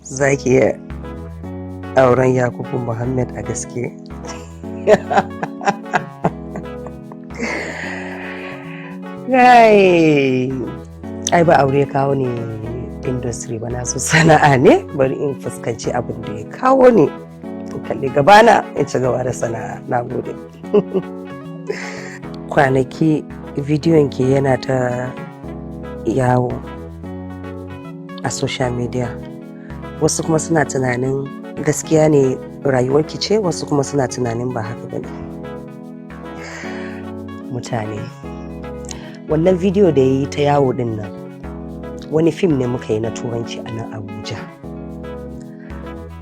Za ki iya auren Yakubu Muhammad a gaske? Ai, ai ba aure kawo ne industry ba, na so sana'a ne. Bari in fuskanci abin da ya kawo ni, in kalli gabana, in ci gaba da sana'a. Na gode. Kwanaki bidiyon ki yana ta yawo a social media, wasu kuma suna tunanin gaskiya ne rayuwarki ce, wasu kuma suna tunanin ba haka ba ne. Mutane, wannan bidiyo da ya yi ta yawo din nan, wani fim ne muka yi na Turanci a nan Abuja,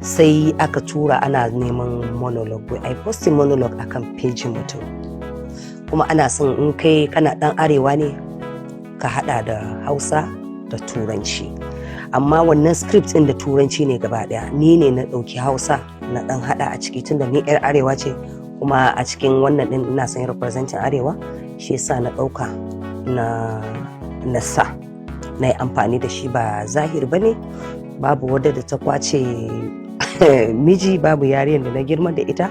sai aka tura ana neman monologue. Ai posting monologue akan page mutum, kuma ana son in kai kana dan Arewa ne ka hada da Hausa da Turanci. Amma wannan script din da Turanci ne gaba daya. Ni ne na dauki Hausa na dan hada a ciki, tunda ni yar Arewa ce, kuma a cikin wannan din ina son representing Arewa, shi yasa na dauka na sa na yi amfani da shi. Ba zahir ba ne, babu wadda da ta kwace miji, babu yariyar da na girma da ita.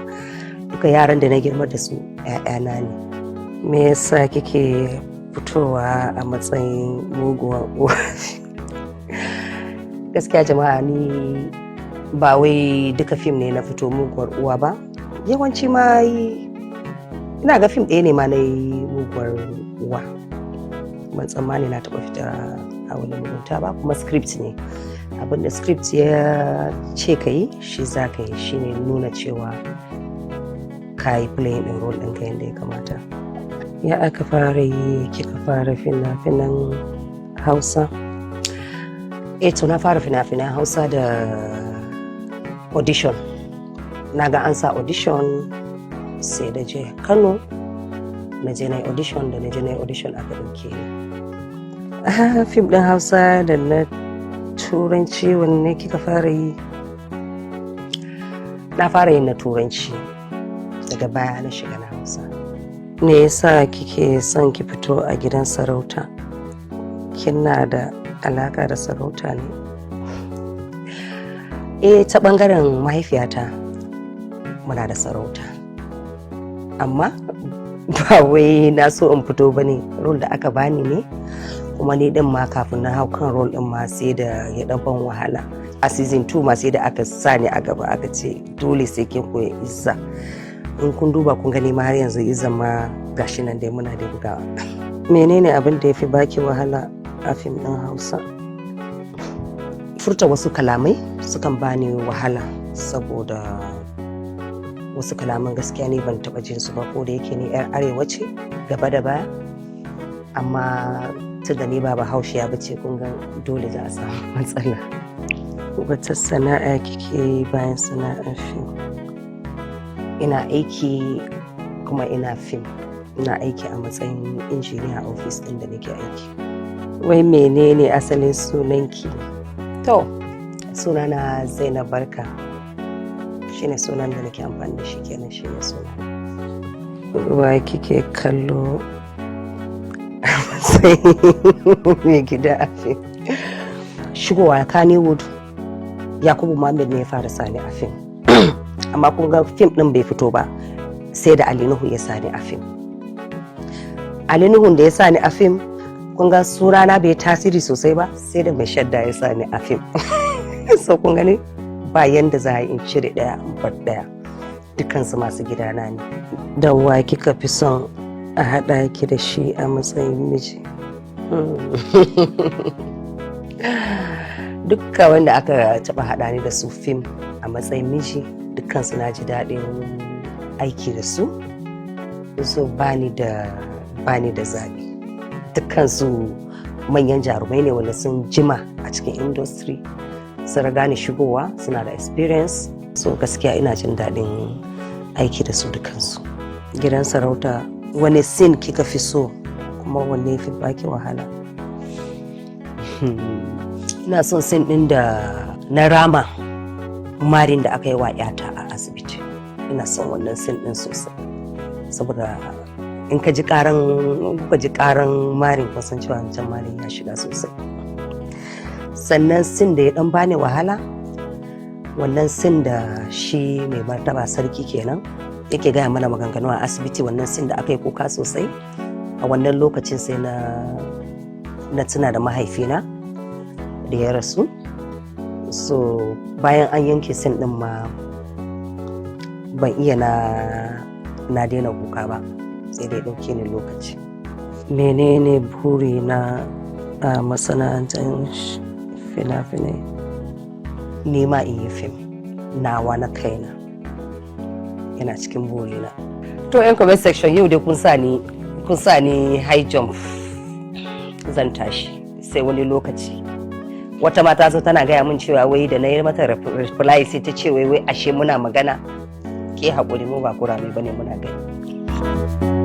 Duka yaran da na girma da su 'ya'yana ne. Me yasa kike fitowa a matsayin muguwar uwa? Gaskiya jama'a, ni ba wai duka fim ne na fito muguwar uwa ba. Yawanci ma ina ga fim ɗaya ne ma na yi muguwar uwa. Ban tsammani na taɓa fita a wani mugunta ba. Kuma script ne, abinda script ya ce ka yi shi za ka yi, shine nuna cewa ka yi playing ɗin role ɗinka yadda ya kamata. Ya aka fara yi kika fara fina-finan Hausa? Eh to, na fara fina-finan Hausa da audition. Na ga an sa audition, sai da je Kano na je na yi audition. Da na je na yi audition, aka ɗauke ni. Fim ɗin Hausa da na Turanci, wanne kika fara yi? Na fara yin na Turanci, daga baya na shiga na Hausa. Me yasa kike son ki fito a gidan sarauta? Kina da alaka da sarauta ne? Eh, ta bangaren mahaifiyata muna da sarauta, amma ba wai na so in fito ba ne, role da aka bani ne. Kuma ni din ma kafin na hau kan role din ma sai da ya dan ban wahala. A season 2 ma sai da aka sa ni a gaba, aka ce dole sai kin koya izza. In kun duba kun gani ma, har yanzu izza ma gashi nan dai muna da bugawa. Menene abin da ya fi baki wahala a fim din Hausa? Furta wasu kalamai sukan bani wahala, saboda wasu kalaman gaskiya ne ban taba jin su ba, ko da yake ni yar Arewa ce gaba da baya. Amma tun da ni ba Bahaushiya ba ce, kun ga dole za a samu matsala. Wata sana'a kike yi bayan sana'ar fim? Ina aiki kuma ina fim. Ina aiki a matsayin injiniya a ofis ɗin da nake aiki. Wai menene asalin sunanki? To, sunana Zainab Barka, shine sunan da nake amfani da shi kenan, shine suna. Wa kike kallo a matsayin mai gida a fim? Shigowa Kannywood, Yakubu Muhammad ne ya fara sani a fim. Amma kun ga fim din bai fito ba sai da Ali Nuhu ya sani a fim. Ali Nuhun da ya sani a fim, kun ga sunana bai tasiri sosai ba sai da Mai Shadda ya sani a fim. So kun gani, ba yanda za a yi in cire ɗaya in bar ɗaya, dukansu masu gidana ne. Da wa kika fi son a haɗa ki da shi a matsayin miji? Dukka wanda aka taɓa haɗa ni da su fim a matsayin miji, dukkansu na ji daɗin aiki da su. So bani da zaɓi, dukkansu manyan jarumai ne wanda sun jima a cikin industry, sun riga ni shigowa, suna da experience. So gaskiya ina jin daɗin aiki da su dukansu. Gidan sarauta, wani scene kika fi so, kuma wanne fi baki wahala? Ina son scene ɗin da na rama marin da aka yi wa 'yata a asibiti. Ina son wannan scene ɗin sosai, saboda in ka ji karan, kuka ji karan marin, kun san cewa wancan marin ya shiga sosai. Sannan scene da ya dan bani wahala Wannan scene da shi Mai Martaba Sarki kenan yake gaya mana maganganu a asibiti, wannan scene da aka yi kuka sosai a wannan lokacin, sai na tuna da mahaifina da ya rasu. So bayan an yanke scene din ma, ban iya na daina kuka ba, sai dai ɗauke ni lokaci. Menene buri na a masana'antar fina-finai? Nema in yi fim nawa na kaina, yana cikin burina. To, yan comment section, yau dai kun sa ni high jump, zan tashi sai wani lokaci. Wata mata zo tana gaya min cewa wai da na yi mata reply, sai ta ce wai ashe muna magana. Ke haƙuri, mu ba kurame bane, muna gani.